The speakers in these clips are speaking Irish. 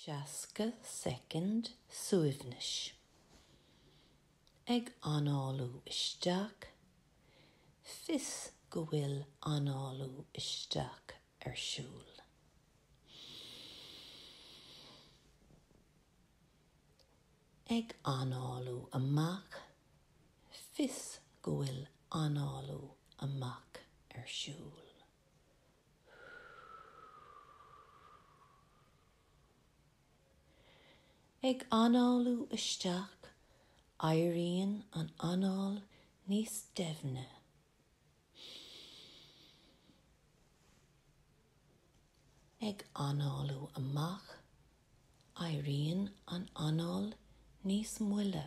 60 soicind suaimhnis. Ag análú isteach, fios go bhfuil análú isteach ar siúl. Ag análú amach, fios go bhfuil análú amach ar siúl. Ag análú isteach, éiríonn an anáil níos doimhne. Ag análú amach, éiríonn an anáil níos moille.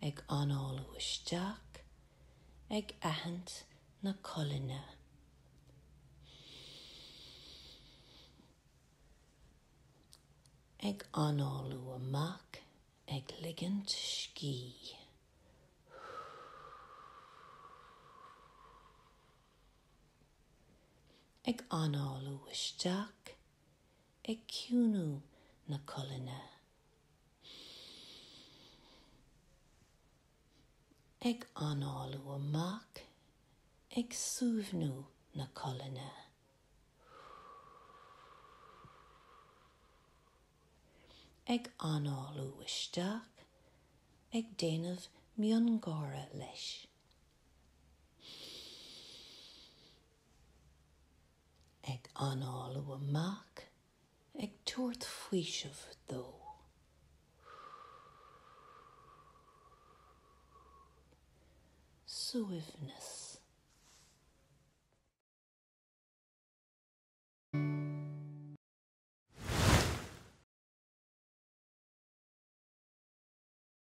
Ag análú isteach, ag aithint na colainne. Ag análú amach, ag ligint scíth. Ag análú isteach, ag ciúnú na colainne. Ag análú amach, ag suaimhniú na colainne. Ag análú isteach, ag déanamh miongháire leis. Ag análú amach, ag tabhairt faoiseamh dó. Suaimhneas.